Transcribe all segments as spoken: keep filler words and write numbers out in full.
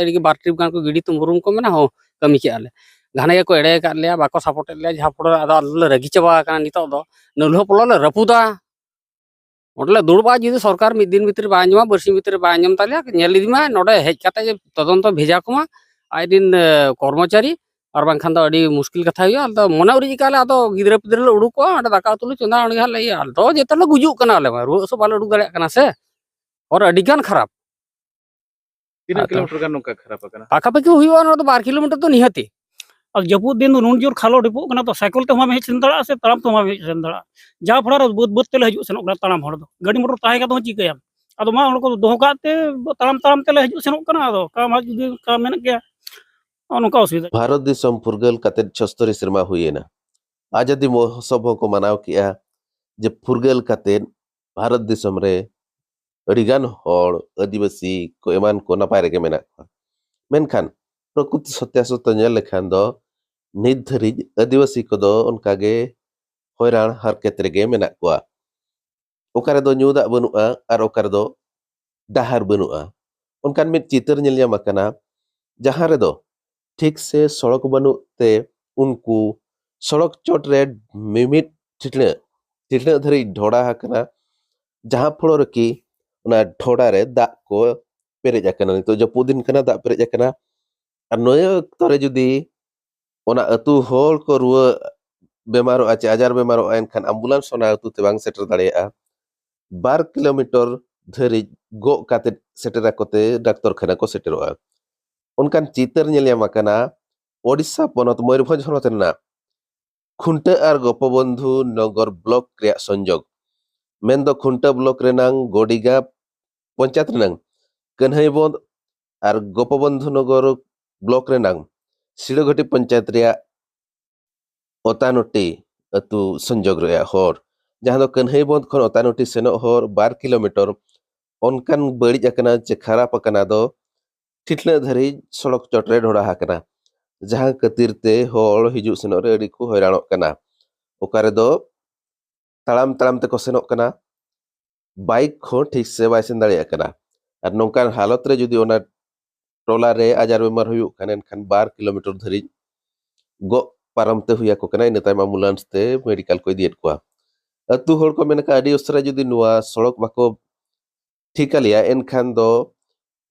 ᱟᱹᱰᱤ ᱜᱮ ᱵᱟᱨ ᱴᱨᱤᱯ ᱜᱟᱱ ᱠᱚ ᱜᱤᱰᱤ ᱛᱩᱢᱵᱩᱨᱩᱢ ᱠᱚ ᱢᱮᱱᱟ, ᱦᱚᱸ, ᱠᱟᱹᱢᱤ ᱠᱮᱜᱼᱟ ᱞᱮ᱾ ᱜᱷᱟᱱᱮ ᱜᱮᱠᱚ ᱮᱲᱮ ᱟᱠᱟᱫ ᱞᱮᱭᱟ, ᱵᱟᱠᱚ ᱥᱟᱯᱳᱨᱴ ᱮᱫ ᱞᱮᱭᱟ, ᱡᱟᱦᱟᱸ ᱯᱷᱚᱞᱚ ᱨᱮ ᱟᱫᱚ ᱟᱞᱮ ᱞᱮ ᱨᱟᱹᱜᱤ ᱪᱟᱵᱟ ᱟᱠᱟᱱᱟ ᱱᱤᱛᱚᱜ ᱫᱚ᱾ ᱱᱟᱹᱞᱦᱟᱹ ᱯᱚᱞᱚ ᱞᱮ ᱨᱟᱹᱯᱩᱫᱟ, ᱚᱸᱰᱮ ᱞᱮ ᱫᱩᱲᱩᱵᱼᱟ᱾ ᱡᱩᱫᱤ ᱥᱚᱨᱠᱟᱨ ᱢᱤᱫ ᱫᱤᱱ ᱵᱷᱤᱛᱨᱤ ᱵᱟᱭ ᱟᱸᱡᱚᱢᱟ, ᱵᱟᱨᱥᱤᱧ ᱵᱷᱤᱛᱨᱤ ᱵᱟᱭ ᱟᱸᱡᱚᱢ ᱛᱟᱞᱮᱭᱟ, ᱧᱮᱞ ᱤᱫᱤ ᱢᱟ, ᱱᱚᱰᱮ ᱦᱮᱡ ᱠᱟᱛᱮ ᱡᱮ ᱛᱚᱫᱚᱱᱛᱚ ᱵᱷᱮᱡᱟ ᱠᱚᱢᱟ ᱟᱡ ᱨᱤᱱ, ᱮ, ᱠᱚᱨᱢᱚᱪᱟᱨᱤ, ᱟᱨ ᱵᱟᱝᱠᱷᱟᱱ ᱫᱚ ᱟᱹᱰᱤ ᱢᱩᱥᱠᱤᱞ ᱠᱟᱛᱷᱟ ᱦᱩᱭᱩᱜᱼᱟ᱾ ᱟᱫᱚ ᱢᱚᱱᱮ ᱩᱨᱤᱡ ᱟᱠᱟᱫ ᱞᱮ, ᱟᱫᱚ ᱜᱤᱫᱽᱨᱟᱹ ᱯᱤᱫᱽᱨᱟᱹ ᱞᱮ ᱩᱰᱩᱠᱚᱜᱼᱟ, ᱚᱸᱰᱮ ᱫᱟᱠᱟ ᱩᱛᱩ ᱞᱮ ᱪᱚᱸᱫᱟ, ᱚᱸᱰᱮ ᱜᱮ ᱦᱟᱸᱜ ᱞᱮ ᱤᱭᱟᱹ᱾ ᱟᱫᱚ ᱡᱮᱛᱮ ᱞᱮ ᱜᱩᱡᱩᱜ ᱠᱟᱱᱟ ᱟᱞᱮ ᱢᱟ, ᱨᱩᱣᱟᱹᱜ ᱦᱟᱹᱥᱩ ᱵᱟᱞᱮ ᱩᱰᱩᱠ ᱫᱟᱲᱮᱭᱟᱜ ᱠᱟᱱᱟ ᱥᱮ, ᱦᱚᱨ ᱟᱹᱰᱤ ᱜᱟᱱ ᱠᱷᱟᱨᱟᱯ᱾ ᱛᱤᱱᱟᱹᱜ ᱟᱫᱚ ᱠᱤᱞᱳᱢᱤᱴᱟᱨ ᱜᱟᱱ ᱱᱚᱝᱠᱟ ᱠᱷᱟᱨᱟᱯ ᱟᱠᱟᱱᱟ? ᱯᱟᱠᱟᱯᱟᱠᱤ ᱦᱩᱭᱩᱜᱼᱟ, ᱚᱱᱟ ᱫᱚ ᱵᱟᱨ ᱠᱤᱞᱳᱢᱤᱴᱟᱨ ᱫᱚ ᱱᱤᱦᱟᱹᱛᱤ᱾ ᱟᱨ ᱡᱟᱹᱯᱩᱫ ᱫᱤᱱ ᱫᱚ ᱱᱩᱱ ᱡᱳᱨ ᱠᱷᱟᱞᱚ ᱰᱷᱤᱯᱚᱜ ᱠᱟᱱᱟ, ᱛᱚ ᱥᱟᱭᱠᱮᱞ ᱛᱮᱦᱚᱸ ᱵᱟᱢ ᱦᱮᱡ ᱥᱮᱱ ᱫᱟᱲᱮᱭᱟᱜᱼᱟ ᱥᱮ ᱛᱟᱲᱟᱢ ᱛᱮᱦᱚᱸ ᱵᱟᱢ ᱦᱮᱡ ᱥᱮᱱ ᱫᱟᱲᱮᱭᱟᱜᱼᱟ᱾ ᱡᱟ ᱯᱷᱚᱲᱟ ᱨᱮ ᱵᱟᱹᱫᱽ ᱵᱟᱹᱫᱽ ᱛᱮᱞᱮ ᱦᱤᱡᱩᱜ ᱥᱮᱱᱚᱜ ᱠᱟᱱᱟ ᱛᱟᱲᱟᱢ ᱦᱚᱲ ᱫᱚ᱾ ᱜᱟᱹᱰᱤ ᱢᱚᱴᱚᱨ ᱛᱟᱦᱮᱸ ᱠᱟᱛᱮ ᱦᱚᱸ ᱪᱤᱠᱟᱹᱭᱟᱢ? ᱟᱫᱚ ᱢᱟ ᱚᱱᱟ ᱠᱚ ᱫᱚᱦᱚ ᱠᱟᱜ ᱛᱮ ᱛᱟᱲᱟᱢ ᱛᱟᱲᱟᱢ ᱛᱮᱞᱮ ᱦᱤᱡᱩᱜ ᱥᱮᱱᱚᱜ ᱠᱟᱱᱟ᱾ ᱟᱫᱚ ᱚᱠᱟ ᱢᱟ ᱡᱩᱫᱤ ᱚᱱᱠᱟ ᱢᱮᱱᱟᱜ ᱜᱮᱭᱟ, ᱱᱚᱜᱼᱚ ᱱᱚᱝᱠᱟ ᱚᱥᱩᱵᱤᱫᱷᱟ᱾ ᱵᱷᱟᱨᱚᱛ ᱫᱤᱥᱚᱢ ᱯᱷᱩᱨᱜᱟᱹᱞ ᱠᱟᱛᱮ ᱪᱷᱚᱥᱛᱚᱨᱤ ᱥᱮᱨᱢᱟ ᱦᱩᱭᱮᱱᱟ᱾ ᱟᱡᱟᱫᱤ ᱢᱚᱦᱳᱛᱥᱚᱵ ᱦᱚᱸᱠᱚ ᱢᱟᱱᱟᱣ ᱠᱮᱜᱼᱟ, ᱡᱮ ᱯᱷᱩᱨᱜᱟᱹᱞ ᱠᱟᱛᱮ ᱵᱷᱟᱨᱚᱛ ᱫᱤᱥᱚᱢ ᱨᱮ ᱟᱹᱰᱤᱜᱟᱱ ᱦᱚᱲ, ᱟᱹᱫᱤᱵᱟᱹᱥᱤ ᱠᱚ ᱮᱢᱟᱱ ᱠᱚ ᱱᱟᱯᱟᱭ ᱨᱮᱜᱮ ᱢᱮᱱᱟᱜ ᱠᱚᱣᱟ᱾ ᱢᱮᱱᱠᱷᱟᱱ ᱯᱨᱚᱠᱨᱤᱛ ᱥᱚᱛᱭᱟᱥᱚᱛᱭᱚ ᱧᱮᱞ ᱞᱮᱠᱷᱟᱱ ᱫᱚ ᱱᱤᱛ ᱫᱷᱟᱹᱨᱤᱡ ᱟᱹᱫᱤᱵᱟᱹᱥᱤ ᱠᱚᱫᱚ ᱚᱱᱠᱟᱜᱮ ᱦᱚᱭᱨᱟᱱ ᱦᱟᱨᱠᱮᱛ ᱨᱮᱜᱮ ᱢᱮᱱᱟᱜ ᱠᱚᱣᱟ᱾ ᱚᱠᱟ ᱨᱮᱫᱚ ᱧᱩ ᱫᱟᱜ ᱵᱟᱹᱱᱩᱜᱼᱟ ᱟᱨ ᱚᱠᱟ ᱨᱮᱫᱚ ᱰᱟᱦᱟᱨ ᱵᱟᱹᱱᱩᱜᱼᱟ᱾ ᱚᱱᱠᱟᱱ ᱢᱤᱫ ᱪᱤᱛᱟᱹᱨ ᱧᱮᱞ ᱧᱟᱢ ᱟᱠᱟᱱᱟ, ᱡᱟᱦᱟᱸ ᱨᱮᱫᱚ ᱴᱷᱤᱠ ᱥᱮ ᱥᱚᱲᱚᱠ ᱵᱟᱹᱱᱩᱜ ᱛᱮ ᱩᱱᱠᱩ ᱥᱚᱲᱚᱠ ᱪᱚᱴ ᱨᱮ ᱢᱤᱢᱤᱫ ᱴᱷᱤᱴᱬᱟᱹᱜ, ᱴᱷᱤᱴᱬᱟᱹᱜ ᱫᱷᱟᱹᱨᱤᱡ ᱰᱷᱚᱰᱟ ᱟᱠᱟᱱᱟ, ᱡᱟᱦᱟᱸ ᱯᱷᱚᱲᱚ ᱨᱮᱠᱤ ᱚᱱᱟ ᱰᱷᱚᱰᱟ ᱨᱮ ᱫᱟᱜ ᱠᱚ ᱯᱮᱨᱮᱡ ᱟᱠᱟᱱᱟ᱾ ᱱᱤᱛᱚᱜ ᱡᱟᱹᱯᱩᱫ ᱫᱤᱱ ᱠᱟᱱᱟ, ᱫᱟᱜ ᱯᱮᱨᱮᱡ ᱟᱠᱟᱱᱟ᱾ ᱟᱨ ᱱᱤᱭᱟᱹ ᱚᱠᱛᱚ ᱨᱮ ᱡᱩᱫᱤ ᱚᱱᱟ ᱟᱹᱛᱩ ᱦᱚᱲ ᱠᱚ ᱨᱩᱣᱟᱹ ᱵᱮᱢᱟᱨᱚᱜᱼᱟ ᱪᱮ ᱟᱡᱟᱨ ᱵᱮᱢᱟᱨᱚᱜᱼᱟ, ᱮᱱᱠᱷᱟᱱ ᱟᱢᱵᱩᱞᱟᱱᱥ ᱚᱱᱟ ᱟᱹᱛᱩ ᱛᱮ ᱵᱟᱝ ᱥᱮᱴᱮᱨ ᱫᱟᱲᱮᱭᱟᱜᱼᱟ᱾ ᱵᱟᱨ ᱠᱤᱞᱳᱢᱤᱴᱟᱨ ᱫᱷᱟᱹᱨᱤᱡ ᱜᱚᱜ ᱠᱟᱛᱮ ᱥᱮᱴᱮᱨ ᱟᱠᱚ ᱛᱮ ᱰᱟᱠᱛᱚᱨ ᱠᱷᱟᱱᱟ ᱠᱚ ᱥᱮᱴᱮᱨᱚᱜᱼᱟ᱾ ᱚᱱᱠᱟᱱ ᱪᱤᱛᱟᱹᱨ ᱧᱮᱞ ᱧᱟᱢ ᱟᱠᱟᱱᱟ ᱳᱰᱤᱥᱟ ᱯᱚᱱᱚᱛ ᱢᱚᱭᱩᱨᱵᱷᱚᱸᱡᱽ ᱦᱚᱱᱚᱛ ᱨᱮᱱᱟᱜ ᱠᱷᱩᱱᱴᱟᱹ ᱟᱨ ᱜᱳᱯᱚᱵᱚᱱᱫᱷᱩ ᱱᱚᱜᱚᱨ ᱵᱞᱚᱠ ᱨᱮᱭᱟᱜ ᱥᱚᱝᱡᱳᱜᱽ, ᱢᱮᱱᱫᱚ ᱠᱷᱩᱱᱴᱟᱹ ᱵᱞᱚᱠ ᱨᱮᱱᱟᱝ ᱜᱚᱰᱤᱜᱟ ᱯᱚᱧᱪᱟᱭᱮᱛ ᱨᱮᱱᱟᱝ ᱠᱟᱹᱱᱦᱟᱹᱭᱵᱚᱸᱫ ᱟᱨ ᱜᱳᱯᱚᱵᱚᱱᱫᱷᱩ ᱱᱚᱜᱚᱨ ᱵᱞᱚᱠ ᱨᱮᱱᱟᱝ ᱥᱤᱲᱟᱹᱜᱷᱟᱹᱴᱤ ᱯᱚᱧᱪᱟᱭᱮᱛ ᱨᱮᱭᱟᱜ ᱚᱛᱟᱱᱚᱴᱤ ᱟᱹᱛᱩ ᱥᱚᱝᱡᱳᱜᱽ ᱨᱮᱭᱟᱜ ᱦᱚᱨ, ᱡᱟᱦᱟᱸ ᱫᱚ ᱠᱟᱹᱱᱦᱟᱹᱭᱵᱚᱸᱫ ᱠᱷᱚᱱ ᱚᱛᱟᱱᱚᱴᱤ ᱥᱮᱱᱚᱜ ᱦᱚᱨ ᱵᱟᱨ ᱠᱤᱞᱳᱢᱤᱴᱟᱨ ᱚᱱᱠᱟᱱ ᱵᱟᱹᱲᱤᱡ ᱟᱠᱟᱱᱟ ᱪᱮ ᱠᱷᱟᱨᱟᱯ ᱟᱠᱟᱱᱟ ᱫᱚ ᱴᱷᱤᱴᱞᱟᱹᱜ ᱫᱷᱟᱹᱨᱤᱡ ᱥᱚᱲᱚᱠ ᱪᱚᱴ ᱨᱮ ᱰᱷᱚᱰᱟ ᱟᱠᱟᱱᱟ, ᱡᱟᱦᱟᱸ ᱠᱷᱟᱹᱛᱤᱨ ᱛᱮ ᱦᱚᱲ ᱦᱤᱡᱩᱜ ᱥᱮᱱᱚᱜ ᱨᱮ ᱟᱹᱰᱤ ᱠᱚ ᱦᱚᱭᱨᱟᱱᱚᱜ ᱠᱟᱱᱟ᱾ ᱚᱠᱟ ᱨᱮᱫᱚ ᱛᱟᱲᱟᱢ ᱛᱟᱲᱟᱢ ᱛᱮᱠᱚ ᱥᱮᱱᱚᱜ ᱠᱟᱱᱟ, ᱵᱟᱭᱤᱠ ᱦᱚᱸ ᱴᱷᱤᱠ ᱥᱮ ᱵᱟᱭ ᱥᱮᱱ ᱫᱟᱲᱮᱭᱟᱜ ᱠᱟᱱᱟ᱾ ᱟᱨ ᱱᱚᱝᱠᱟᱱ ᱦᱟᱞᱚᱛ ᱨᱮ ᱡᱩᱫᱤ ᱚᱱᱟ ᱴᱚᱞᱟ ᱨᱮ ᱟᱡᱟᱨ ᱵᱮᱢᱟᱨ ᱦᱩᱭᱩᱜ ᱠᱷᱟᱱ, ᱮᱱᱠᱷᱟᱱ ᱵᱟᱨ ᱠᱤᱞᱳᱢᱤᱴᱟᱨ ᱫᱷᱟᱹᱨᱤᱡ ᱜᱚᱜ ᱯᱟᱨᱚᱢ ᱛᱮ ᱦᱩᱭ ᱟᱠᱚ ᱠᱟᱱᱟ, ᱤᱱᱟᱹ ᱛᱟᱭᱚᱢ ᱟᱢᱵᱩᱞᱟᱱᱥ ᱛᱮ ᱢᱮᱰᱤᱠᱟᱞ ᱠᱚ ᱤᱫᱤᱭᱮᱫ ᱠᱚᱣᱟ᱾ ᱟᱹᱛᱩ ᱦᱚᱲ ᱠᱚ ᱢᱮᱱ ᱟᱠᱟᱫ, ᱟᱹᱰᱤ ᱩᱥᱟᱹᱨᱟ ᱡᱩᱫᱤ ᱱᱚᱣᱟ ᱥᱚᱲᱚᱠ ᱵᱟᱠᱚ ᱴᱷᱤᱠ ᱟᱞᱮᱭᱟ, ᱮᱱᱠᱷᱟᱱ ᱫᱚ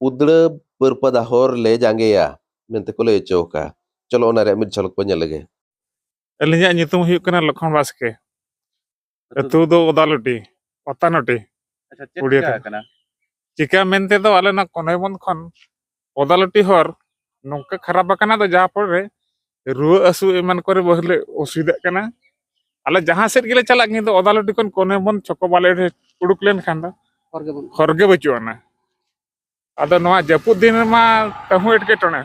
ᱩᱫᱽᱲᱟᱹ ᱵᱟᱹᱨᱯᱟᱫᱟ ᱦᱚᱨ ᱞᱮ ᱡᱟᱸᱜᱮᱭᱟ ᱢᱮᱱᱛᱮ ᱠᱚ ᱞᱟᱹᱭ ᱦᱚᱪᱚ ᱟᱠᱟᱫᱼᱟ᱾ ᱪᱚᱞᱚ, ᱚᱱᱟ ᱨᱮᱭᱟᱜ ᱢᱤᱫ ᱡᱷᱚᱞᱚᱠ ᱵᱚᱱ ᱧᱮᱞ ᱞᱮᱜᱮ᱾ ᱟᱹᱞᱤᱧᱟᱜ ᱧᱩᱛᱩᱢ ᱦᱩᱭᱩᱜ ᱠᱟᱱᱟ ᱞᱚᱠᱷᱚᱱ ᱵᱟᱥᱠᱮ᱾ ᱟᱹᱛᱩ ᱟᱹᱛᱩ ᱫᱚ ᱚᱫᱟᱞᱩᱴᱤ, ᱚᱛᱟᱱᱩᱴᱤ᱾ ᱟᱪᱪᱷᱟ, ᱪᱮᱫ ᱩᱲᱤᱭᱟ ᱪᱤᱠᱟ ᱛᱮ᱾ ᱟᱠᱟᱱᱟ? ᱪᱤᱠᱟ ᱢᱮᱱᱛᱮ ᱫᱚ ᱟᱞᱮ ᱱᱚᱣᱟ ᱠᱚᱱᱮᱵᱚᱱᱫᱷ ᱠᱷᱚᱱ ᱚᱫᱟᱞᱩᱴᱤ ᱦᱚᱨ ᱱᱚᱝᱠᱟ ᱠᱷᱟᱨᱟᱯ ᱟᱠᱟᱱᱟ, ᱫᱚ ᱡᱟᱦᱟᱸ ᱯᱚᱨᱮ ᱨᱩᱣᱟᱹ ᱦᱟᱹᱥᱩ ᱮᱢᱟᱱ ᱠᱚᱨᱮ ᱵᱚᱦᱩᱛ ᱞᱮ ᱚᱥᱩᱵᱤᱫᱷᱟᱜ ᱠᱟᱱᱟ᱾ ᱟᱞᱮ ᱡᱟᱦᱟᱸ ᱥᱮᱫ ᱜᱮᱞᱮ ᱪᱟᱞᱟᱜ, ᱠᱤᱱᱛᱩ ᱚᱫᱟᱞᱩᱴᱤ ᱠᱷᱚᱱ ᱠᱚᱱᱮᱵᱚᱱᱫᱷ ᱪᱷᱚᱠᱚ ᱵᱟᱞᱮ ᱩᱰᱩᱠ ᱞᱮᱱᱠᱷᱟᱱ ᱫᱚ ᱦᱚᱨ ᱜᱮ ᱵᱟᱹᱱᱩᱜ᱾ ᱦᱚᱨ ᱜᱮ ᱵᱟᱹᱪᱩᱜ ᱟᱱᱟ᱾ ᱟᱫᱚ ᱱᱚᱣᱟ ᱡᱟᱹᱯᱩᱫ ᱫᱤᱱ ᱨᱮᱢᱟ ᱛᱟᱹᱦᱩ ᱮᱴᱠᱮᱴᱚᱬᱮ᱾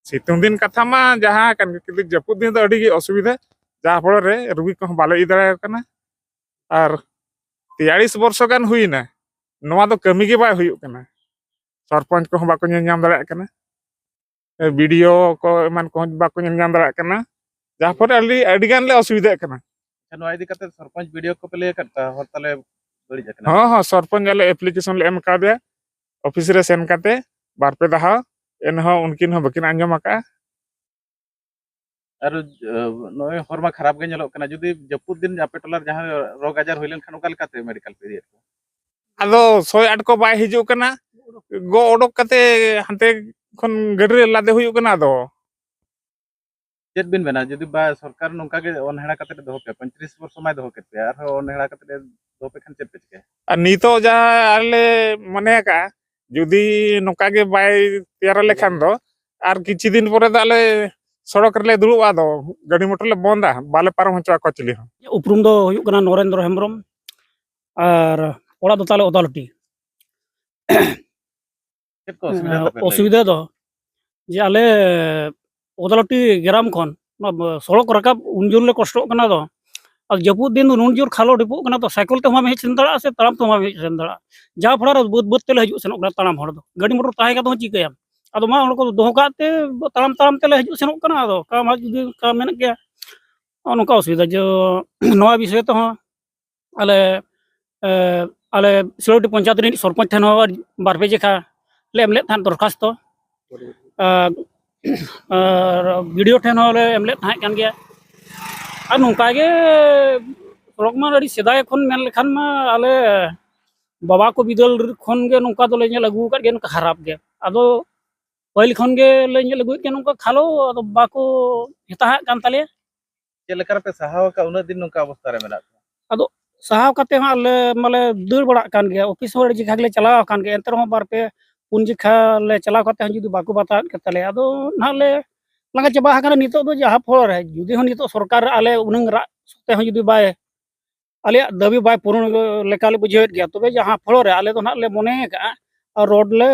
ᱥᱤᱛᱩᱝ ᱫᱤᱱ ᱠᱟᱛᱷᱟ ᱢᱟ ᱡᱟᱦᱟᱸ ᱠᱟᱱ ᱜᱮ, ᱠᱤᱱᱛᱩ ᱡᱟᱹᱯᱩᱫ ᱫᱤᱱ ᱫᱚ ᱟᱹᱰᱤ ᱜᱮ ᱚᱥᱩᱵᱤᱫᱷᱟ, ᱡᱟᱦᱟᱸ ᱯᱚᱨᱮ ᱨᱮ ᱨᱩᱜᱤ ᱠᱚᱦᱚᱸ ᱵᱟᱞᱮ ᱤᱫᱤ ᱫᱟᱲᱮᱭᱟᱠᱚ ᱠᱟᱱᱟ᱾ ᱟᱨ ᱛᱮᱭᱟᱲᱤᱥ ᱵᱚᱨᱥᱚ ᱜᱟᱱ ᱦᱩᱭᱱᱟ, ᱱᱚᱣᱟ ᱫᱚ ᱠᱟᱹᱢᱤ ᱜᱮ ᱵᱟᱭ ᱦᱩᱭᱩᱜ ᱠᱟᱱᱟ᱾ ᱥᱚᱨᱯᱚᱧᱪ ᱠᱚᱦᱚᱸ ᱵᱟᱠᱚ ᱧᱮᱞ ᱧᱟᱢ ᱫᱟᱲᱮᱭᱟᱜ ᱠᱟᱱᱟ, ᱵᱤᱰᱤᱳ ᱠᱚ ᱮᱢᱟᱱ ᱠᱚᱦᱚᱸ ᱵᱟᱠᱚ ᱧᱮᱞ ᱧᱟᱢ ᱫᱟᱲᱮᱭᱟᱜ ᱠᱟᱱᱟ, ᱡᱟᱦᱟᱸ ᱯᱚᱨᱮ ᱟᱹᱰᱤ, ᱟᱹᱰᱤ ᱜᱟᱱ ᱞᱮ ᱚᱥᱩᱵᱤᱫᱷᱟᱜ ᱠᱟᱱᱟ᱾ ᱟᱪᱪᱷᱟ, ᱱᱚᱣᱟ ᱤᱫᱤ ᱠᱟᱛᱮ ᱥᱚᱨᱯᱚᱧᱪ, ᱵᱤᱰᱤᱳ ᱠᱚᱯᱮ ᱞᱟᱹᱭ ᱟᱠᱟᱫ ᱠᱚᱣᱟ, ᱦᱚᱨ ᱛᱟᱞᱮ ᱵᱟᱹᱲᱤᱡ ᱟᱠᱟᱱᱟ? ᱦᱚᱸ, ᱦᱚᱸ, ᱥᱚᱨᱯᱚᱧᱪ ᱟᱞᱮ ᱮᱯᱞᱤᱠᱮᱥᱚᱱ ᱞᱮ ᱮᱢ ᱠᱟᱣᱫᱮᱭᱟ ᱚᱯᱷᱤᱥ ᱨᱮ ᱥᱮᱱ ᱠᱟᱛᱮ ᱵᱟᱨ ᱯᱮ ᱫᱷᱟᱣ, ᱮᱱᱦᱚᱸ ᱩᱱᱠᱤᱱ ᱦᱚᱸ ᱵᱟᱹᱠᱤᱱ ᱟᱸᱡᱚᱢ ᱟᱠᱟᱫᱼᱟ᱾ ᱟᱨ, ᱟᱹ, ᱱᱚᱜᱼᱚᱭ ᱦᱚᱨ ᱢᱟ ᱠᱷᱟᱨᱟᱯ ᱜᱮ ᱧᱮᱞᱚᱜ ᱠᱟᱱᱟ, ᱡᱩᱫᱤ ᱡᱟᱹᱯᱩᱫ ᱫᱤᱱ ᱟᱯᱮ ᱴᱚᱞᱟ ᱨᱮ ᱡᱟᱦᱟᱸᱭ ᱨᱳᱜᱽ ᱟᱡᱟᱨ ᱦᱩᱭ ᱞᱮᱱᱠᱷᱟᱱ ᱚᱠᱟ ᱞᱮᱠᱟᱛᱮ ᱢᱮᱰᱤᱠᱟᱞ ᱯᱮ ᱤᱫᱤᱭᱮᱫ ᱠᱚᱣᱟ? ᱟᱫᱚ ᱥᱚᱭ ᱟᱴ ᱠᱚ ᱵᱟᱭ ᱦᱤᱡᱩᱜ ᱠᱟᱱᱟ, ᱜᱚ ᱚᱰᱚᱠ ᱠᱟᱛᱮ ᱦᱟᱱᱛᱮ ᱠᱷᱚᱱ ᱜᱟᱹᱰᱤ ᱨᱮ ᱞᱟᱫᱮ ᱦᱩᱭᱩᱜ ᱠᱟᱱᱟ᱾ ᱟᱫᱚ ᱪᱮᱫ ᱵᱤᱱ ᱢᱮᱱᱟ, ᱡᱩᱫᱤ ᱵᱟ ᱥᱚᱨᱠᱟᱨ ᱱᱚᱝᱠᱟ ᱜᱮ ᱚᱱᱦᱮᱲᱟ ᱠᱟᱛᱮ ᱫᱚᱦᱚ ᱠᱮᱭᱟ, ᱯᱚᱸᱭᱛᱨᱤᱥ ᱵᱚᱨᱥᱚ ᱢᱟᱭ ᱫᱚᱦᱚ ᱠᱮᱫ ᱯᱮᱭᱟ, ᱟᱨᱦᱚᱸ ᱚᱱᱦᱮᱲᱟ ᱠᱟᱛᱮ ᱫᱚᱦᱚ ᱯᱮ ᱠᱷᱟᱱ ᱪᱮᱫ ᱯᱮ ᱪᱤᱠᱟᱹᱭᱟ? ᱟᱨ ᱱᱤᱛᱚᱜ ᱡᱟᱦᱟᱸ ᱟᱞᱮ ᱢᱚᱱᱮ ᱟᱠᱟᱫᱼᱟ, ᱡᱩᱫᱤ ᱱᱚᱝᱠᱟ ᱜᱮ ᱵᱟᱭ ᱛᱮᱭᱟᱨ ᱞᱮᱠᱷᱟᱱ ᱫᱚ, ᱟᱨ ᱠᱤᱪᱷᱩ ᱫᱤᱱ ᱯᱚᱨᱮ ᱫᱚ ᱟᱞᱮ ᱥᱚᱲᱚᱠ ᱨᱮᱞᱮ ᱫᱩᱲᱩᱵᱼᱟ, ᱟᱫᱚ ᱜᱟᱹᱰᱤ ᱢᱚᱴᱚᱨ ᱞᱮ ᱵᱚᱱᱫᱟ, ᱵᱟᱞᱮ ᱯᱟᱨᱚᱢ ᱦᱚᱪᱚ ᱟᱠᱚᱣᱟ ᱪᱤᱞᱤ ᱦᱚᱸ᱾ ᱩᱯᱨᱩᱢ ᱫᱚ ᱦᱩᱭᱩᱜ ᱠᱟᱱᱟ ᱱᱚᱨᱮᱱᱫᱨᱚ ᱦᱮᱢᱵᱨᱚᱢ, ᱟᱨ ᱚᱲᱟᱜ ᱫᱚ ᱛᱟᱞᱮ ᱚᱫᱟᱞᱩᱴᱤ᱾ ᱪᱮᱫ ᱠᱚ ᱚᱥᱩᱵᱤᱫᱷᱟ ᱛᱟᱯᱮ ᱞᱟᱹᱭ? ᱚᱥᱩᱵᱤᱫᱷᱟ ᱫᱚ ᱡᱮ ᱟᱞᱮ ᱚᱫᱟᱞᱩᱴᱤ ᱜᱨᱟᱢ ᱠᱷᱚᱱ ᱱᱚᱣᱟ ᱥᱚᱲᱚᱠ ᱨᱟᱠᱟᱵ ᱩᱱ ᱡᱳᱨ ᱞᱮ ᱠᱚᱥᱴᱚᱜ ᱠᱟᱱᱟ᱾ ᱫᱚ ᱟᱨ ᱡᱟᱹᱯᱩᱫ ᱫᱤᱱ ᱫᱚ ᱱᱩᱱ ᱡᱳᱨ ᱠᱷᱟᱞᱚ ᱰᱷᱤᱯᱚᱜ ᱠᱟᱱᱟ, ᱛᱚ ᱥᱟᱭᱠᱮᱞ ᱛᱮᱦᱚᱸ ᱵᱟᱢ ᱦᱮᱡ ᱥᱮᱱ ᱫᱟᱲᱮᱭᱟᱜᱼᱟ, ᱥᱮ ᱛᱟᱲᱟᱢ ᱛᱮᱦᱚᱸ ᱵᱟᱢ ᱦᱮᱡ ᱥᱮᱱ ᱫᱟᱲᱮᱭᱟᱜᱼᱟ᱾ ᱡᱟᱦᱟᱸ ᱯᱷᱚᱲᱟ ᱨᱮ ᱵᱟᱹᱫᱽ ᱵᱟᱹᱫᱽ ᱛᱮᱞᱮ ᱦᱤᱡᱩᱜ ᱥᱮᱱᱚᱜ ᱠᱟᱱᱟ ᱛᱟᱲᱟᱢ ᱦᱚᱲ ᱫᱚ᱾ ᱜᱟᱹᱰᱤ ᱢᱚᱴᱚᱨ ᱛᱟᱦᱮᱸ ᱠᱟᱛᱮ ᱦᱚᱸ ᱪᱤᱠᱟᱹᱭᱟᱢ? ᱟᱫᱚ ᱢᱟ ᱚᱱᱟ ᱠᱚ ᱫᱚᱦᱚ ᱠᱟᱜ ᱛᱮ ᱛᱟᱲᱟᱢ ᱛᱟᱲᱟᱢ ᱛᱮᱞᱮ ᱦᱤᱡᱩᱜ ᱥᱮᱱᱚᱜ ᱠᱟᱱᱟ᱾ ᱟᱫᱚ ᱚᱠᱟ ᱢᱟ ᱡᱩᱫᱤ ᱚᱱᱠᱟ ᱢᱮᱱᱮᱫ ᱜᱮᱭᱟ, ᱱᱚᱜᱼᱚ ᱱᱚᱝᱠᱟ ᱚᱥᱩᱵᱤᱫᱷᱟ ᱡᱮ ᱱᱚᱣᱟ ᱵᱤᱥᱚᱭ ᱛᱮᱦᱚᱸ ᱟᱞᱮ, ᱮ, ᱟᱞᱮ ᱥᱤᱞᱚᱴᱤ ᱯᱚᱧᱪᱟᱭᱮᱛ ᱨᱤᱱᱤᱡ ᱥᱚᱨᱯᱚᱧᱪ ᱴᱷᱮᱱ ᱦᱚᱸ ᱵᱟᱨ ᱯᱮ ᱡᱮᱠᱷᱟ ᱞᱮ ᱮᱢ ᱞᱮᱫ ᱛᱟᱦᱮᱸᱫ ᱫᱚᱨᱠᱷᱟᱥᱛᱚ᱾ ᱟᱨ, ᱟᱨ ᱵᱤ ᱰᱤ ᱳ ᱴᱷᱮᱱ ᱦᱚᱸᱞᱮ ᱮᱢ ᱞᱮᱫ ᱛᱟᱦᱮᱸ ᱠᱟᱱ ᱜᱮᱭᱟ᱾ ᱟᱨ ᱱᱚᱝᱠᱟ ᱜᱮ ᱥᱚᱲᱚᱠ ᱢᱟ ᱟᱹᱰᱤ ᱥᱮᱫᱟᱭ ᱠᱷᱚᱱ ᱢᱮᱱ ᱞᱮᱠᱷᱟᱱ ᱢᱟ ᱟᱞᱮ ᱵᱟᱵᱟ ᱠᱚ ᱵᱤᱫᱟᱹᱞ ᱠᱷᱚᱱ ᱜᱮ ᱱᱚᱝᱠᱟ ᱫᱚᱞᱮ ᱧᱮᱞ ᱟᱹᱜᱩ ᱟᱠᱟᱫ ᱜᱮᱭᱟ, ᱱᱚᱝᱠᱟ ᱠᱷᱟᱨᱟᱯ ᱜᱮ᱾ ᱟᱫᱚ ᱯᱟᱹᱦᱤᱞ ᱠᱷᱚᱱ ᱜᱮᱞᱮ ᱧᱮᱞ ᱟᱹᱜᱩᱭᱮᱫ ᱜᱮᱭᱟ ᱱᱚᱝᱠᱟ ᱠᱷᱟᱞᱚ, ᱟᱫᱚ ᱵᱟᱠᱚ ᱦᱮᱛᱟᱦᱟᱜ ᱠᱟᱱ ᱛᱟᱞᱮᱭᱟ᱾ ᱪᱮᱫ ᱞᱮᱠᱟ ᱨᱮᱯᱮ ᱥᱟᱦᱟᱣ ᱟᱠᱟᱫ ᱩᱱᱟᱹᱜ ᱫᱤᱱ ᱱᱚᱝᱠᱟ ᱚᱵᱚᱥᱛᱟ ᱨᱮ ᱢᱮᱱᱟᱜ ᱯᱮᱭᱟ? ᱟᱫᱚ ᱥᱟᱦᱟᱣ ᱠᱟᱛᱮ ᱦᱚᱸ ᱟᱞᱮ ᱢᱟᱞᱮ ᱫᱟᱹᱲ ᱵᱟᱲᱟᱜ ᱠᱟᱱ ᱜᱮᱭᱟ, ᱚᱯᱷᱤᱥ ᱦᱚᱸ ᱟᱹᱰᱤ ᱡᱮᱠᱷᱟ ᱜᱮᱞᱮ ᱪᱟᱞᱟᱣ ᱟᱠᱟᱱ ᱜᱮᱭᱟ, ᱮᱱᱛᱮ ᱨᱮᱦᱚᱸ ᱵᱟᱨ ᱯᱮ ᱯᱩᱱ ᱡᱮᱠᱷᱟ ᱞᱮ ᱪᱟᱞᱟᱣ ᱠᱟᱛᱮ ᱦᱚᱸ ᱡᱩᱫᱤ ᱵᱟᱠᱚ ᱵᱟᱛᱟᱣᱮᱫ ᱠᱟᱱ ᱛᱟᱞᱮᱭᱟ, ᱟᱫᱚ ᱱᱟᱦᱟᱜ ᱞᱮ ᱞᱟᱸᱜᱟ ᱪᱟᱵᱟ ᱟᱠᱟᱱᱟ ᱱᱤᱛᱚᱜ ᱫᱚ᱾ ᱡᱟᱦᱟᱸ ᱯᱷᱚᱞᱚ ᱨᱮ ᱡᱩᱫᱤ ᱦᱚᱸ ᱱᱤᱛᱚᱜ ᱥᱚᱨᱠᱟᱨ ᱟᱞᱮ ᱩᱱᱟᱹᱝ ᱨᱟᱜ ᱥᱚᱛᱮ ᱦᱚᱸ ᱡᱩᱫᱤ ᱵᱟᱭ, ᱟᱞᱮᱭᱟᱜ ᱫᱟᱹᱵᱤ ᱵᱟᱭ ᱯᱩᱨᱩᱱ ᱞᱮᱠᱟ ᱞᱮ ᱵᱩᱡᱷᱟᱹᱣᱮᱫ ᱜᱮᱭᱟ, ᱛᱚᱵᱮ ᱡᱟᱦᱟᱸ ᱯᱷᱚᱞᱚ ᱨᱮ ᱟᱞᱮ ᱫᱚ ᱱᱟᱦᱟᱜ ᱞᱮ ᱢᱚᱱᱮ ᱟᱠᱟᱫᱼᱟ ᱟᱨ ᱨᱳᱰ ᱞᱮ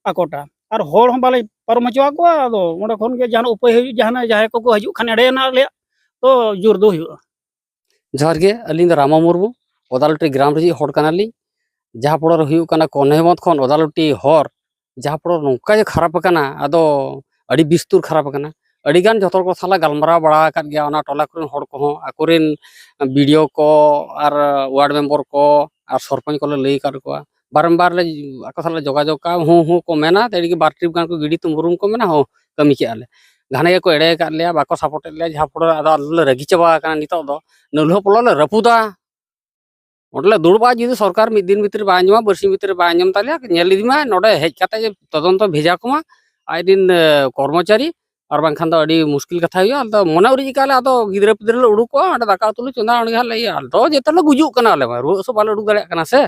ᱟᱠᱚᱴᱟ, ᱟᱨ ᱦᱚᱲ ᱦᱚᱸ ᱵᱟᱞᱮ ᱯᱟᱨᱚᱢ ᱦᱚᱪᱚ ᱟᱠᱚᱣᱟ᱾ ᱟᱫᱚ ᱚᱸᱰᱮ ᱠᱷᱚᱱ ᱜᱮ ᱡᱟᱦᱟᱱᱟᱜ ᱩᱯᱟᱹᱭ ᱦᱩᱭᱩᱜ, ᱡᱟᱦᱟᱱᱟᱜ ᱡᱟᱦᱟᱸᱭ ᱠᱚᱠᱚ ᱦᱤᱡᱩᱜ ᱠᱷᱟᱱ ᱮᱲᱮᱭᱟᱱᱟᱜ ᱟᱞᱮᱭᱟᱜ ᱫᱚ ᱡᱳᱨ ᱫᱚ ᱦᱩᱭᱩᱜᱼᱟ᱾ ᱡᱚᱦᱟᱨ ᱜᱮ, ᱟᱹᱞᱤᱧ ᱫᱚ ᱨᱟᱢᱟ ᱢᱩᱨᱢᱩ, ᱚᱫᱟᱞᱩᱴᱤ ᱜᱨᱟᱢ ᱨᱤᱱᱤᱡ ᱦᱚᱲ ᱠᱟᱱᱟᱞᱤᱧ᱾ ᱡᱟᱦᱟᱸ ᱯᱚᱲᱟ ᱨᱮ ᱦᱩᱭᱩᱜ ᱠᱟᱱᱟ ᱠᱚᱱᱦᱮᱢᱚᱛ ᱠᱷᱚᱱ ᱚᱫᱟᱞᱩᱴᱤ ᱦᱚᱨ, ᱡᱟᱦᱟᱸ ᱯᱚᱲᱟ ᱱᱚᱝᱠᱟ ᱜᱮ ᱠᱷᱟᱨᱟᱯ ᱟᱠᱟᱱᱟ, ᱟᱫᱚ ᱟᱹᱰᱤ ᱵᱤᱥᱛᱩᱨ ᱠᱷᱟᱨᱟᱯ ᱟᱠᱟᱱᱟ᱾ ᱟᱹᱰᱤ ᱜᱟᱱ ᱡᱚᱛᱚ ᱦᱚᱲ ᱠᱚ ᱥᱟᱞᱟᱜ ᱜᱟᱞᱢᱟᱨᱟᱣ ᱵᱟᱲᱟ ᱟᱠᱟᱫ ᱜᱮᱭᱟ, ᱚᱱᱟ ᱴᱚᱞᱟ ᱠᱚᱨᱮᱱ ᱦᱚᱲ ᱠᱚᱦᱚᱸ, ᱟᱠᱚᱨᱮᱱ ᱵᱤ ᱰᱤ ᱳ ᱠᱚ ᱟᱨ ᱣᱟᱨᱰ ᱢᱮᱢᱵᱚᱨ ᱠᱚ ᱟᱨ ᱥᱚᱨᱯᱚᱧᱪ ᱠᱚᱞᱮ ᱞᱟᱹᱭ ᱟᱠᱟᱫ ᱠᱚᱣᱟ᱾ ᱵᱟᱨᱚᱢᱵᱟᱨ ᱞᱮ ᱟᱠᱚ ᱥᱟᱞᱟᱜ ᱡᱳᱜᱟᱡᱳᱜᱽ ᱠᱟᱜᱼᱟ, ᱦᱩᱸ ᱦᱩᱸ ᱠᱚ ᱢᱮᱱᱟ, ᱛᱮ ᱟᱹᱰᱤ ᱜᱮ ᱵᱟᱨ ᱴᱨᱤᱯ ᱜᱟᱱ ᱠᱚ ᱜᱤᱰᱤ ᱛᱩᱢᱵᱩᱨᱩᱢ ᱠᱚ ᱢᱮᱱᱟ, ᱦᱚᱸ ᱠᱟᱹᱢᱤ ᱠᱮᱜᱼᱟ ᱞᱮ᱾ ᱜᱷᱟᱱᱮ ᱜᱮᱠᱚ ᱮᱲᱮ ᱟᱠᱟᱫ ᱞᱮᱭᱟ, ᱵᱟᱠᱚ ᱥᱟᱯᱳᱨᱴ ᱮᱫ ᱞᱮᱭᱟ, ᱡᱟᱦᱟᱸ ᱯᱚᱲᱟ ᱟᱫᱚ ᱟᱞᱮ ᱞᱮ ᱨᱟᱹᱜᱤ ᱪᱟᱵᱟ ᱟᱠᱟᱱᱟ ᱱᱤᱛᱚᱜ ᱫᱚ᱾ ᱱᱟᱹᱞᱦᱟᱹ ᱯᱚᱞᱚ ᱞᱮ ᱨᱟᱹᱯᱩᱫᱟ᱾ ᱚᱸᱰᱮ ᱞᱮ ᱫᱩᱲᱩᱵᱼᱟ, ᱡᱩᱫᱤ ᱥᱚᱨᱠᱟᱨ ᱢᱤᱫ ᱫᱤᱱ ᱵᱷᱤᱛᱨᱤ ᱵᱟᱭ ᱟᱸᱡᱚᱢᱟ, ᱵᱟᱨᱥᱤᱧ ᱵᱷᱤᱛᱨᱤ ᱵᱟᱭ ᱟᱸᱡᱚᱢ ᱛᱟᱞᱮᱭᱟ, ᱧᱮᱞ ᱤᱫᱤ ᱢᱟᱭ, ᱱᱚᱰᱮ ᱦᱮᱡ ᱠᱟᱛᱮ ᱡᱮ ᱛᱚᱫᱚᱱᱛᱚ ᱵᱷᱮᱡᱟ ᱠᱚᱢᱟ ᱟᱡ ᱨᱮᱱ, ᱮ, ᱠᱚᱨᱢᱚᱪᱟᱨᱤ, ᱟᱨ ᱵᱟᱝᱠᱷᱟᱱ ᱫᱚ ᱟᱹᱰᱤ ᱢᱩᱥᱠᱤᱞ ᱠᱟᱛᱷᱟ ᱦᱩᱭᱩᱜᱼᱟ᱾ ᱟᱞᱮ ᱫᱚ ᱢᱚᱱᱮ ᱩᱨᱤᱡ ᱟᱠᱟᱫ ᱞᱮ, ᱟᱫᱚ ᱜᱤᱫᱽᱨᱟᱹ ᱯᱤᱫᱽᱨᱟᱹ ᱞᱮ ᱩᱰᱩᱠᱚᱜᱼᱟ, ᱚᱸᱰᱮ ᱫᱟᱠᱟ ᱩᱛᱩ ᱞᱮ ᱪᱚᱸᱫᱟ, ᱚᱸᱰᱮ ᱜᱮ ᱦᱟᱸᱜ ᱞᱮ ᱤᱭᱟᱹ, ᱟᱞᱮ ᱫᱚ ᱡᱮᱛᱮ ᱞᱮ ᱜᱩᱡᱩᱜ ᱠᱟᱱᱟ, ᱟᱞᱮ ᱢᱟ ᱨᱩᱣᱟᱹ ᱦᱟᱹᱥᱩ ᱵᱟᱞᱮ ᱩᱰᱩᱠ ᱫᱟᱲᱮᱭᱟᱜ ᱠᱟᱱᱟ ᱥᱮ,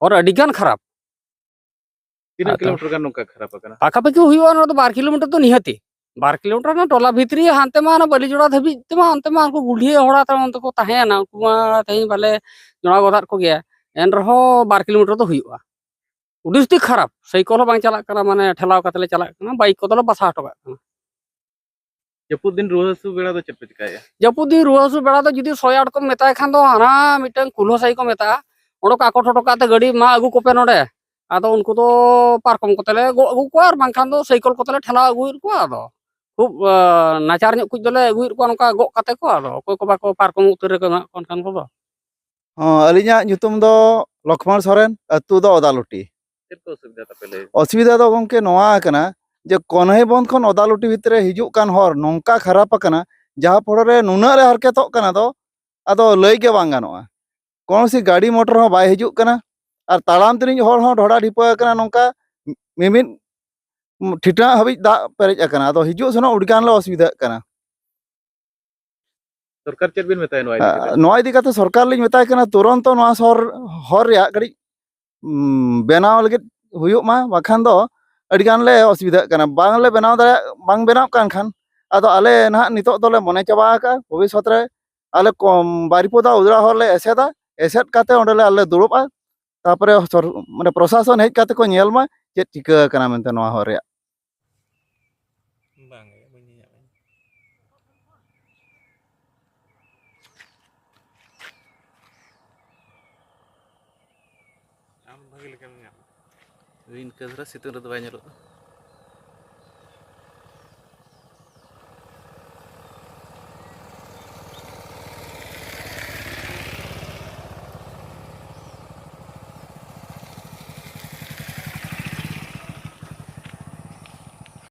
ᱦᱚᱨ ᱟᱹᱰᱤ ᱜᱟᱱ ᱠᱷᱟᱨᱟᱯ᱾ ᱛᱤᱱᱟᱹᱜ ᱟᱫᱚ ᱠᱤᱞᱳᱢᱤᱴᱟᱨ ᱜᱟᱱ ᱱᱚᱝᱠᱟ ᱠᱷᱟᱨᱟᱯ ᱟᱠᱟᱱᱟ? ᱯᱟᱠᱟᱯᱟᱠᱤ ᱦᱩᱭᱩᱜᱼᱟ, ᱱᱚᱣᱟ ᱫᱚ ᱵᱟᱨ ᱠᱤᱞᱳᱢᱤᱴᱟᱨ ᱫᱚ ᱱᱤᱦᱟᱹᱛᱤ᱾ ᱵᱟᱨ ᱠᱤᱞᱳᱢᱤᱴᱟᱨ ᱨᱮᱱᱟᱜ ᱴᱚᱞᱟ ᱵᱷᱤᱛᱨᱤ ᱦᱟᱱᱛᱮ ᱢᱟ ᱚᱱᱟ ᱵᱟᱹᱞᱤᱡᱚᱲᱟ ᱫᱷᱟᱹᱵᱤᱡ ᱛᱮᱢᱟ, ᱚᱱᱛᱮ ᱢᱟ ᱩᱱᱠᱩ ᱜᱩᱞᱦᱤᱭᱟᱹ ᱦᱚᱲ ᱟᱛᱮ ᱚᱱᱛᱮ ᱠᱚ ᱛᱟᱦᱮᱸᱭᱮᱱᱟ, ᱩᱱᱠᱩ ᱢᱟ ᱛᱮᱦᱮᱧ ᱵᱟᱞᱮ ᱡᱚᱲᱟᱣ ᱜᱚᱫᱟᱜ ᱠᱚᱜᱮᱭᱟ᱾ ᱮᱱ ᱨᱮᱦᱚᱸ ᱵᱟᱨ ᱠᱤᱞᱳᱢᱤᱴᱟᱨ ᱫᱚ ᱦᱩᱭᱩᱜᱼᱟ᱾ ᱟᱹᱰᱤ ᱡᱟᱹᱥᱛᱤ ᱠᱷᱟᱨᱟᱯ, ᱥᱟᱭᱠᱮᱞ ᱦᱚᱸ ᱵᱟᱝ ᱪᱟᱞᱟᱜ ᱠᱟᱱᱟ, ᱢᱟᱱᱮ ᱴᱷᱮᱞᱟᱣ ᱠᱟᱛᱮ ᱞᱮ ᱪᱟᱞᱟᱜ ᱠᱟᱱᱟ, ᱵᱟᱭᱤᱠ ᱠᱚᱫᱚ ᱞᱮ ᱵᱟᱥᱟ ᱦᱚᱴᱚ ᱠᱟᱜ ᱠᱟᱱᱟ᱾ ᱡᱟᱹᱯᱩᱫ ᱫᱤᱱ ᱨᱩᱣᱟᱹ ᱦᱟᱹᱥᱩ ᱵᱮᱲᱟ ᱫᱚ ᱪᱮᱫ ᱯᱮ ᱪᱤᱠᱟᱭᱮᱫᱼᱟ? ᱡᱟᱹᱯᱩᱫ ᱫᱤᱱ ᱨᱩᱣᱟᱹ ᱦᱟᱹᱥᱩ ᱵᱮᱲᱟ ᱫᱚ ᱡᱩᱫᱤ ᱥᱚᱭ ᱟᱴ ᱠᱚᱢ ᱢᱮᱛᱟᱭ ᱠᱷᱟᱱ ᱫᱚ ᱦᱟᱱᱟ ᱢᱤᱫᱴᱟᱝ ᱠᱩᱞᱦᱟᱹ ᱥᱟᱹᱭ ᱠᱚ ᱢᱮᱛᱟᱜᱼᱟ, ᱚᱸᱰᱮ ᱠᱚ ᱟᱠᱚᱴ ᱦᱚᱴᱚ ᱠᱟᱜ ᱛᱮ ᱜᱟᱹᱰᱤ ᱢᱟ ᱟᱹᱜᱩ ᱠᱚᱯᱮ ᱱᱚᱰᱮ᱾ ᱟᱫᱚ ᱩᱱᱠᱩ ᱫᱚ ᱯᱟᱨᱠᱚᱢ ᱠᱚᱛᱮ ᱞᱮ ᱜᱚᱜ ᱟᱹᱜᱩ ᱠᱚᱣᱟ, ᱟᱨ ᱵᱟᱝᱠᱷᱟᱱ ᱫᱚ ᱥᱟᱭᱠᱮᱞ ᱠᱚᱛᱮ ᱞᱮ ᱴᱷᱮᱞᱟᱣ ᱟᱹᱜᱩᱭᱮᱫ ᱠᱚᱣᱟ᱾ ᱟᱫᱚ ᱠᱷᱩᱵ, ᱟ, ᱱᱟᱪᱟᱨ ᱧᱚᱜ ᱠᱚ ᱫᱚᱞᱮ ᱟᱹᱜᱩᱭᱮᱫ ᱠᱚᱣᱟ ᱱᱚᱝᱠᱟ ᱜᱚᱜ ᱠᱟᱛᱮ ᱠᱚ, ᱟᱫᱚ ᱚᱠᱚᱭ ᱠᱚ ᱵᱟᱠᱚ ᱯᱟᱨᱠᱚᱢ ᱩᱛᱟᱹᱨ ᱨᱮᱠᱚ ᱢᱮᱱᱟᱜ ᱠᱚᱣᱟ ᱚᱱᱠᱟᱱ ᱠᱚᱫᱚ᱾ ᱦᱚᱸ, ᱟᱹᱞᱤᱧᱟᱜ ᱧᱩᱛᱩᱢ ᱫᱚ ᱞᱚᱠᱷᱢᱚᱬ ᱥᱚᱨᱮᱱ, ᱟᱹᱛᱩ ᱫᱚ ᱚᱫᱟᱞᱩᱴᱤ᱾ ᱪᱮᱫ ᱠᱚ ᱚᱥᱩᱵᱤᱫᱷᱟ ᱛᱟᱯᱮ ᱞᱟᱹᱭ? ᱚᱥᱩᱵᱤᱫᱷᱟ ᱫᱚ ᱜᱚᱢᱠᱮ ᱱᱚᱣᱟ ᱠᱟᱱᱟ ᱡᱮ ᱠᱚᱱᱦᱮᱵᱚᱱᱫ ᱠᱷᱚᱱ ᱚᱫᱟᱞᱩᱴᱤ ᱵᱷᱤᱛᱨᱤ ᱨᱮ ᱦᱤᱡᱩᱜ ᱠᱟᱱ ᱦᱚᱨ ᱱᱚᱝᱠᱟ ᱠᱷᱟᱨᱟᱯ ᱟᱠᱟᱱᱟ, ᱡᱟᱦᱟᱸ ᱯᱚᱨᱮ ᱨᱮ ᱱᱩᱱᱟᱹᱜ ᱞᱮ ᱦᱟᱨᱠᱮᱛᱚᱜ ᱠᱟᱱᱟ ᱫᱚ ᱟᱫᱚ ᱞᱟᱹᱭ ᱜᱮ ᱵᱟᱝ ᱜᱟᱱᱚᱜᱼᱟ᱾ ᱠᱚᱱᱚᱥᱤ ᱜᱟᱹᱰᱤ ᱢᱚᱴᱚᱨ ᱦᱚᱸ ᱵᱟᱭ ᱦᱤᱡᱩᱜ ᱠᱟᱱᱟ ᱟᱨ ᱛᱟᱲᱟᱢ ᱛᱮᱨᱮᱧ ᱦᱚᱲ ᱦᱚᱸ ᱰᱷᱚᱲᱟ ᱰᱷᱤᱯᱟᱹ ᱟᱠᱟᱱᱟ, ᱱᱚᱝᱠᱟ ᱢᱤᱢᱤᱫ ᱴᱷᱤᱴᱟᱹᱜ ᱦᱟᱹᱵᱤᱡ ᱫᱟᱜ ᱯᱮᱨᱮᱡ ᱟᱠᱟᱱᱟ᱾ ᱟᱫᱚ ᱦᱤᱡᱩᱜ ᱥᱮᱱᱚᱜ ᱟᱹᱰᱤ ᱜᱟᱱ ᱞᱮ ᱚᱥᱩᱵᱤᱫᱷᱟᱜ ᱠᱟᱱᱟ᱾ ᱥᱚᱨᱠᱟᱨ ᱪᱮᱫ ᱵᱤᱱ ᱢᱮᱛᱟᱭᱟ ᱱᱚᱣᱟ ᱤᱫᱤ ᱠᱟᱛᱮ? ᱱᱚᱣᱟ ᱤᱫᱤ ᱠᱟᱛᱮ ᱥᱚᱨᱠᱟᱨ ᱞᱤᱧ ᱢᱮᱛᱟᱭ ᱠᱟᱱᱟ ᱛᱩᱨᱚᱱᱛᱚ ᱱᱚᱣᱟ ᱥᱚᱦᱚᱨ ᱦᱚᱨ ᱨᱮᱭᱟᱜ ᱠᱟᱹᱴᱤᱡ ᱩᱸ, ᱵᱮᱱᱟᱣ ᱞᱟᱹᱜᱤᱫ ᱦᱩᱭᱩᱜ ᱢᱟ, ᱵᱟᱠᱷᱟᱱ ᱫᱚ ᱟᱹᱰᱤ ᱜᱟᱱ ᱞᱮ ᱚᱥᱩᱵᱤᱫᱷᱟᱜ ᱠᱟᱱᱟ᱾ ᱵᱟᱝᱞᱮ ᱵᱮᱱᱟᱣ ᱫᱟᱲᱮᱭᱟᱜ, ᱵᱟᱝ ᱵᱮᱱᱟᱣ ᱠᱟᱱ ᱠᱷᱟᱱ ᱟᱫᱚ ᱟᱞᱮ ᱱᱟᱦᱟᱜ ᱱᱤᱛᱚᱜ ᱫᱚᱞᱮ ᱢᱚᱱᱮ ᱪᱟᱵᱟ ᱟᱠᱟᱫᱼᱟ, ᱵᱷᱚᱵᱤᱥᱥᱚᱛ ᱨᱮ ᱟᱞᱮ ᱠᱚᱢ ᱵᱟᱨᱤᱯᱚᱫᱟ ᱩᱫᱽᱲᱟ ᱦᱚᱨ ᱞᱮ ᱮᱥᱮᱫᱟ, ᱮᱥᱮᱫ ᱠᱟᱛᱮ ᱚᱸᱰᱮ ᱞᱮ ᱟᱞᱮ ᱫᱩᱲᱩᱵᱼᱟ᱾ ᱛᱟᱨᱯᱚᱨᱮ ᱥᱚᱨ-, ᱢᱟᱱᱮ ᱯᱨᱚᱥᱟᱥᱚᱱ ᱦᱮᱡ ᱠᱟᱛᱮ ᱠᱚ ᱧᱮᱞ ᱢᱟ ᱪᱮᱫ ᱪᱤᱠᱟᱹ ᱟᱠᱟᱱᱟ ᱢᱮᱱᱛᱮ ᱱᱚᱣᱟ ᱦᱚᱨ ᱨᱮᱭᱟᱜ᱾ ᱵᱟᱝ ᱜᱮ, ᱵᱟᱹᱧ ᱧᱮᱧᱟᱢ᱾ ᱟᱢ ᱵᱷᱟᱜᱮ ᱞᱮᱠᱟᱢ ᱧᱟᱢ᱾ ᱤᱱᱠᱟᱹ ᱫᱷᱟᱨᱟ ᱥᱤᱛᱩᱝ ᱨᱮᱫᱚ ᱵᱟᱭ ᱧᱮᱞᱚᱜᱼᱟ᱾